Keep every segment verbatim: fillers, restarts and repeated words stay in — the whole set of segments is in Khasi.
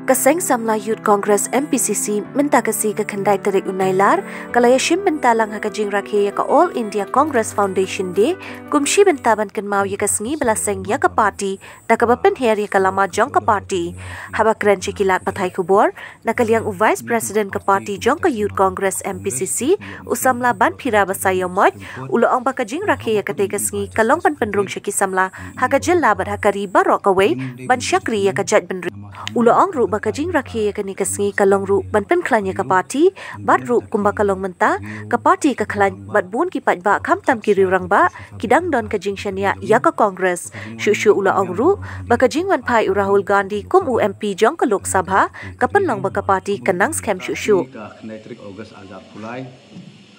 Ka Seng Samla Youth Congress M P C C mynta ka sngi ka khyndai tarik u Nailar ka la ïashim bynta lang ha ka jingrakhe ïa ka All India Congress Foundation Day, kum shi bynta ban kynmaw ïa ka sngi ba la seng ïa ka party da kaba pynher ïa ka lama jong ka party. Haba kren sha ki lad pathai khubor na ka liang u Vice President ka party jong ka Youth Congress M P C C, u samla Banphira Basaiawmoit, u la ong ba ka jingrakhe ïa katei ka sngi ka long ban pynrung sha ki samla ha ka jylla bad ha ka ri baroh kawei ban shakri ïa ka jaitbynriew. U la ong ruh ba ka jingrakhe ïa kane ka sngi ka long ruh ban pynkhlaiñ ïa ka party, bad ruh kumba ka long mynta, ka party ka khlaiñ bad bun ki paidbah khamtam ki riew rangbah ki dang don ka jingshaniah ïa ka Congress. Shuh shuh u la ong ruh ba ka jingwan phai u Rahul Gandhi kum u M P jong ka Lok Sabha ka pynlong ba ka party ka nang skhem shuh shuh. Ka khyndai tarik August arhajar arphew lai,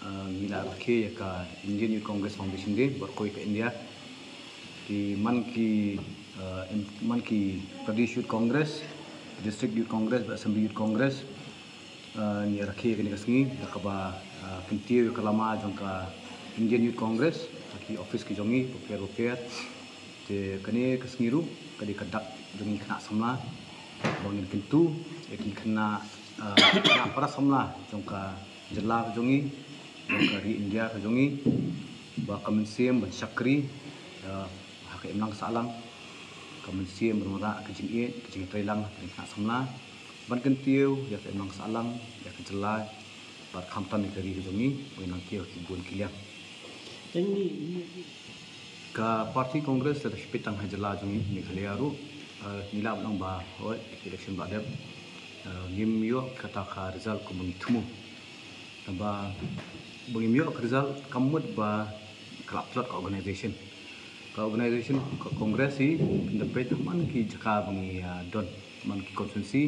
ah, ngi la rakhe ïa ka Indian Youth Congress Foundation Day baroh kawei ka India. Ki man ki, ah, in, man ki Pradesh Youth Congress, District Youth Congress bad Assembly Youth Congress, ah, ngi rakhe ïa kane ka sngi da kaba, ah, kyntiew ïa ka lama jong ka Indian Youth Congress ha ki office ki jong ngi bapher bapher. Te kane ka sngi ruh ka dei ka dak jong ngi khynnah samla ba ngin kyntu ïa ki khynnah, ah, khynnah para samla jong ka jylla ka jong ngi, jong ka ri India ka jong ngi, ba ka mynsiem ban shakri, ah, ha ka imlang sahlang, ka mynsiem ban wanrah ka jingïeit ka jingïatreilang ha ka khynnah samla, ban kyntiew ïa ka imlang sahlang ïa ka jylla bad khamtam ïa ka ri ka jong ngi ba ngin nang kiew ha ki bun ki liang. Ka party Congress lada shu peit tang ha jylla jong ngi Meghalaya ruh, eh, ngi lah ban ong ba hooid, election ba la dep, eh, ngim ïoh kata ka result kumba ngi thmu. Naba ba ngim ïoh ka result kam mut ba ka la tlot ka organisation. Ka organisation ka Congress hi, phin da peit man ki jaka ba ngi, ah, don, man ki constituency,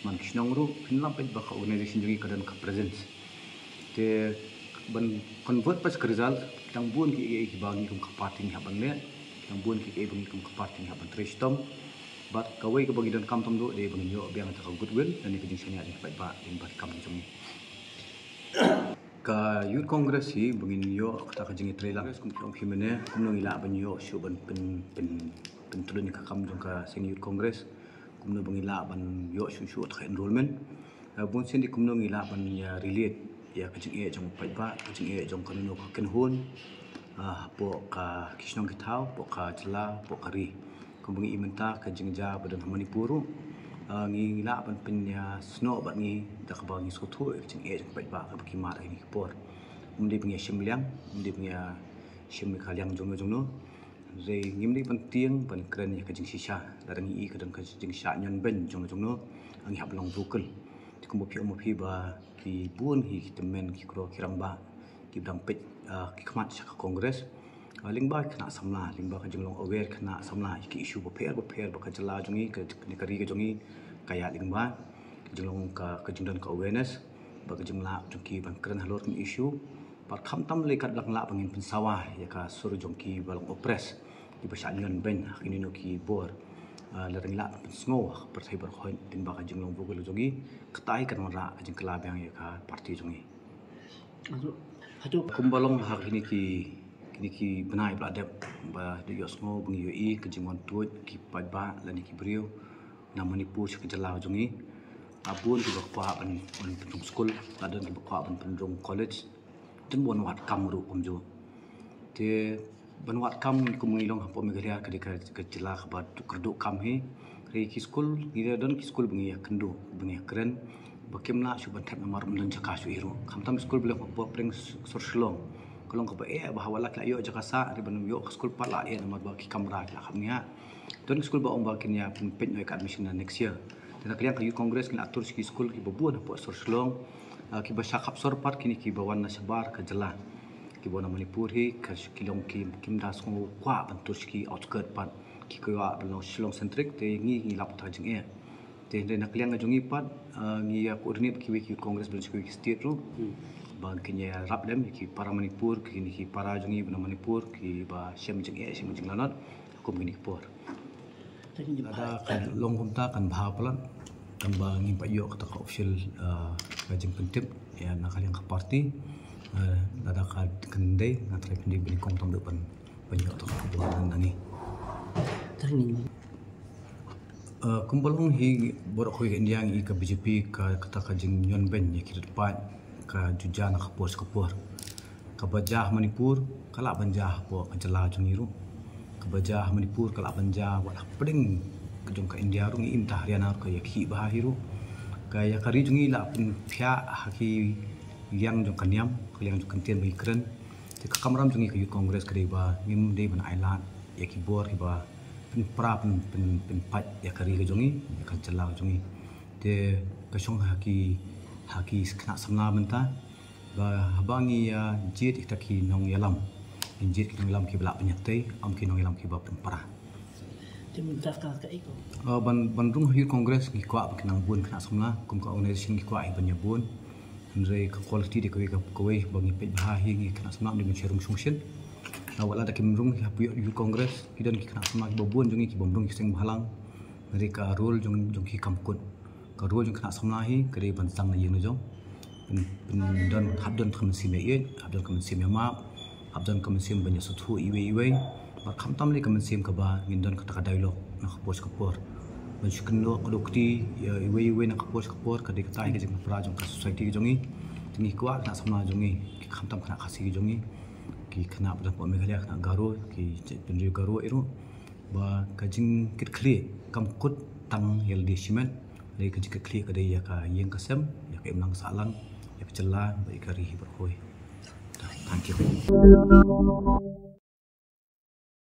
man ki shnong ruh, phin lam peit ba ka organisation jong ngi ka don ka presence. Te ban convert pat ka result, ki dang bun kiei kiei kiba ngi kum ka party ngi hap ban leh, ki dang bun kiei kiei ba ngi kum ka party ngi hap ban trei shitom. Bad kawei kaba ngi donkam tam ruh dei ba ngin ïoh biang kata ka goodwill lane ka jingshaniah jong ki paidbah lyngba ki kam jong ngi. Ka Youth Congress hi ba ngin ïoh kata ka jingïatreilang, kum ki ong phi mynne, kumno ngi lah ban ïoh shuh ban pyn, pyn, pyntlun ïa ka kam jong ka Seng Youth Congress, kumno ba ngi lah ban ïoh shuh shuh kata ka enrollment. Ah, bun sien dei kumno ngi lah ban ïa relate ïa ka jingeh jong u paidbah, ka jingeh jong kano kano ka kynhun, ah, hapoh ka ki shnong ki thaw, hapoh ka jylla, hapoh ka ri. Kumba ngi i mynta ka jingjia ba don ha Manipur ruh, ah, ngi lah ban pynïasnoh bad ngi da kaba ngi sngewthuh ïa ka jingeh jong u paidbah kaba ki mad ha kine ki por. Ym dei ba ngi ïa shim liang, ym dei ba ngi ïa shim ïa ka liang jongno jongno. Hynrei ngim dei ban tieng ban kren ïa ka jingshisha. Lada ngi i ka don ka jingshah ñion beiñ jongno jongno, ngi hap ban long vocal. Te kumba phi ong ma phi ba ki bun hi ki tymmen ki kro ki rangbah kiba dang peit, ah, ki khmat sha ka Congress. Ah, lyngba ki khynnah samla, lyngba ka jinglong aware khynnah samla ïa ki issue bapher bapher ba ka jylla jong ngi, ka, ka ri ka jong ngi ka ïaid lyngba. Ka jinglong ka, ka jingdon ka awareness bad ka jinglah jong ki ban kren halor kine ki issue. Bad khamtam lei katba lah ban ngin pynsawa ïa ka sur jong kiba long oppress, kiba shah ñion beiñ ha kino kino ki bor. Ah, lada ngi lah ban pynsngew ha ka pyrthei baroh, lyngba ka jinglong vocal jong ngi, katai kan wanrah ka jingkylla biang ïa ka party jong ngi. Kumba long ha kine ki, kine ki bnai ba la dep, ba dei ïohsngew ba ngi ïohi ka jingwan tuid ki paidbah lane ki briew na Manipur sha ka jylla jong ngi. Ah, bun kiba kwah ban, ban pynrung skul, la don kiba kwah ban pynrung college. Don ban wad kam ruh kumjuh. Te ban wad kam kum ngi long hapoh Meghalaya ka dei ka, ka jylla kaba kyrduh kam hi. Hynrei ki skul, ngi la don ki skul ba ngi ïakynduh, ba ngi ïakren, ba kim lah shuh ban thep namar ym don jaka shuh hi ruh. Khamtam skul ba long hapoh pdeng sor Shillong, ka long kaba eh, ba haba la ki la ïoh jaka sah, hynrei ban ïoh ka skul pat la eh namar ba ki kamra ki la kham nia. Don ki skul ba ong ba kin ïa pynpeit noh ïa ka admission na next year. Te na ka liang ka Youth Congress ngi la atur sha ki skul kiba bun hapoh sor Shillong, ah, kiba shah khap sor pat, kine kiba wan na shabar ka jylla, kiba wan na Manipur hi, ka sh-, ki long ki, kim da sngew kwah ban tur sha ki outskirt pat, ki kwah ban long Shillong centric, te ngi, ngi lap ta jingeh. Te hynrei na ka liang ka jong ngi pat, ah, ngi ïa coordinate bad kiwei ki Youth Congress ba don sha kiwei ki state ruh, ba kin ïarap lem ïa ki para Manipur, kine ki para jong ngi ba na Manipur, kiba shem jingeh, shem jinglanot ha kum kine ki por. Lada ka long kumta kan bha palat, tangba ngim pat ïoh kata ka official, ah, ka jingpyntip ïa na ka liang ka party. Lada ka khyndai nga trai pyndik bini kong tam duk ban ban ïoh to ka bor na ngi. Kumba long hi baroh kawei ka India ngi ka B J P ka kata ka jingñion beiñ ïa ki rit paid ka ju jia na ka por sha ka por. Kaba jia ha Manipur ka lah ban jia hapoh ka jylla jong ngi ruh. Kaba jia ha Manipur ka lah ban jia wat hapdeng ka jong ka India ruh, ngi im ta Haryana ruh ka ïa khih bha hi ruh. Ka ïa ka ri jong ngi lah pynphiah ha ki liang jong ka niam, ka liang jong ka ktien ba ngi kren. Te ka kamram jong ngi ka Youth Congress ka dei ba ngim dei ban ailad ïa ki bor kiba pynpra pyn pyn pynpait ïa ka ri ka jong ngi, ïa ka jylla ka jong ngi. Te ka shong ha ki ha ki khynnah samla mynta ba haba ngi ïa jied ïa kita ki nongïalam, ngi jied ki nongïalam kiba lah pynïatei, ym ki nongïalam kiba pynpra. Te mynta ka ka iko. Ban ban rung ha Youth Congress ngi kwah ba ki nang bun khynnah samla, kum ka organization ngi kwah hi ban ïa bun. Hynrei ka quality dei kawei ka kawei ba ngi peit bha hi ngi khynnah samla, ym dei ban shu rung shong shin. Wat lada kim rung ha Youth Congress ki don ki khynnah samla kiba bun jong ngi kibym rung ki seng bhalang. Hynrei ka role jong jong ki kam kut. Ka role jong khynnah samla hi ka dei ban sdang na ïing na jong. Pyn pyndon hap don ka mynsiem ïa ïeit, hap don ka mynsiem ïa map, hap don ka mynsiem ban ïa sngewthuh iwei iwei. Bad khamtam lei ka mynsiem kaba ngin don kata ka dialogue na ka por sha ka por. Ban shu kynnoh ka dohkti ïa iwei iwei na ka por sha ka por, ka dei kata hi ka jingpynpra jong ka society ka jong ngi. Te ngi kwah khynnah samla jong ngi, ki khamtam khynnah Khasi ki jong ngi, ki khynnah ba don hapoh Meghalaya, khynnah Garo, ki jaitbynriew Garo ïa ruh, ba ka jingkitkhlieh kam kut tang ïa lade shimet. Lei ka jingkitkhlieh ka dei ïa ka ïing ka sem, ïa ka imlang ka sahlang, ïa ka jylla bad ïa ka ri hi baroh kawei. Thank you.